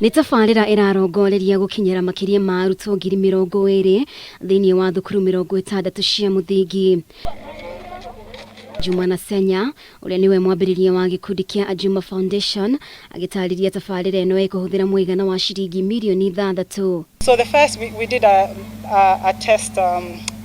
Nĩ tabarĩra ĩrarongoreria gũkinyĩra makĩria ma arutwo 20,000 thĩinĩ wa thukuru 60 cia mũthingi. Juma Nasenya ũrĩa nĩwe mwambĩrĩria wa gĩkundi kĩa Ajuma Foundation agĩtarĩria tabarĩra ĩno ĩkũhũthĩra mũigana wa ciringi mirioni 6. So the first, we did a test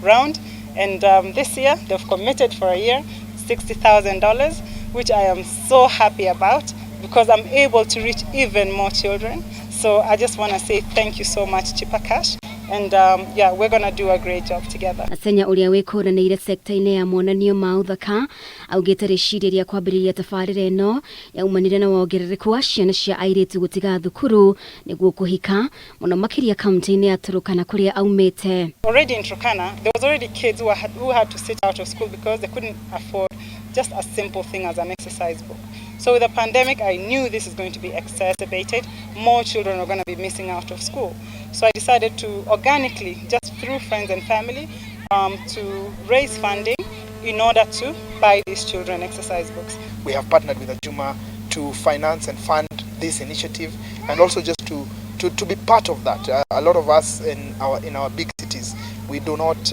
round, and this year they've committed for a year $60,000, which I am so happy about because I'm able to reach even more children. So I just want to say thank you so much, Chipper Cash. And yeah, we're going to do a great job together. Nasenya ũrĩa wĩkũranĩire sekta-inĩ ya monanio ma ũthaka augĩte rĩciria rĩa kwambĩrĩria tabarĩra ĩno yaumanire na wongerereku wa ciana cia airĩtu gũtiga thukuru nĩguo kũhika mũno makĩria kaunti-inĩ ya Turkana kũrĩa aumĩte. Already in Turkana, there was already kids who had to sit out of school because they couldn't afford just a simple thing as an exercise book. So with the pandemic, I knew this is going to be exacerbated. More children are going to be missing out of school. So I decided to organically, just through friends and family, to raise funding in order to buy these children exercise books. We have partnered with Ajuma to finance and fund this initiative, and also just to be part of that. A lot of us in our big cities, we do not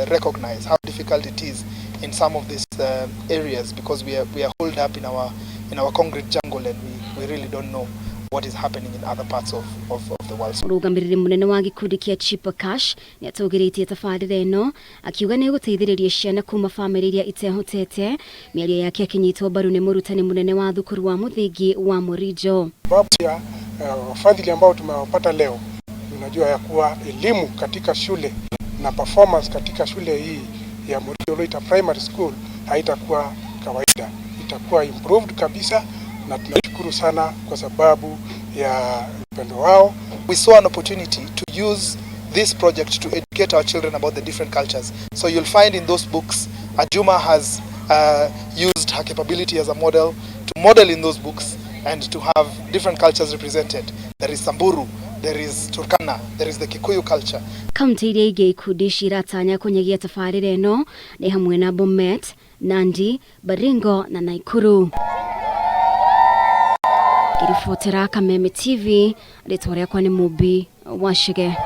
recognize how difficult it is in some of these areas because we are holed up in our concrete jungle, and we really don't know what is happening in other parts of the world. Mũrũgamĩrĩri mũnene wa gĩkundi kĩa Chipper Cash nĩ atũgĩrĩtie tabarĩra ĩno akiuga nĩ ĩgũteithĩrĩria ciana kuma bamĩrĩ iria itehotete. Mĩario yake akĩnyitwo mbaru nĩ mũrutani mũnene wa thukuru wa mũthingi wa Morijo. Sababu ya wafadhili ambao tumewapata leo, unajua ya kuwa elimu katika shule na performance katika shule hii ya Morijo Oloita Primary School haitakuwa kawaida, itakuwa improved kabisa, na tunashukuru sana kwa sababu ya upendo wao. We saw an opportunity to use this project to educate our children about the different cultures. So you'll find in those books, Ajuma has used her capability as a model to model in those books and to have different cultures represented. There is Samburu, there is Turkana, there is the Kikuyu culture. Kaunti iria ingĩ ikundi ici iratanya kũnyagia tabarĩra ĩno nĩ hamwe na Bomet, Nandi, Baringo na Naikuru. Ngĩribotera Kameme TV, rĩtwa rĩakwa nĩ Mũmbi Wachege.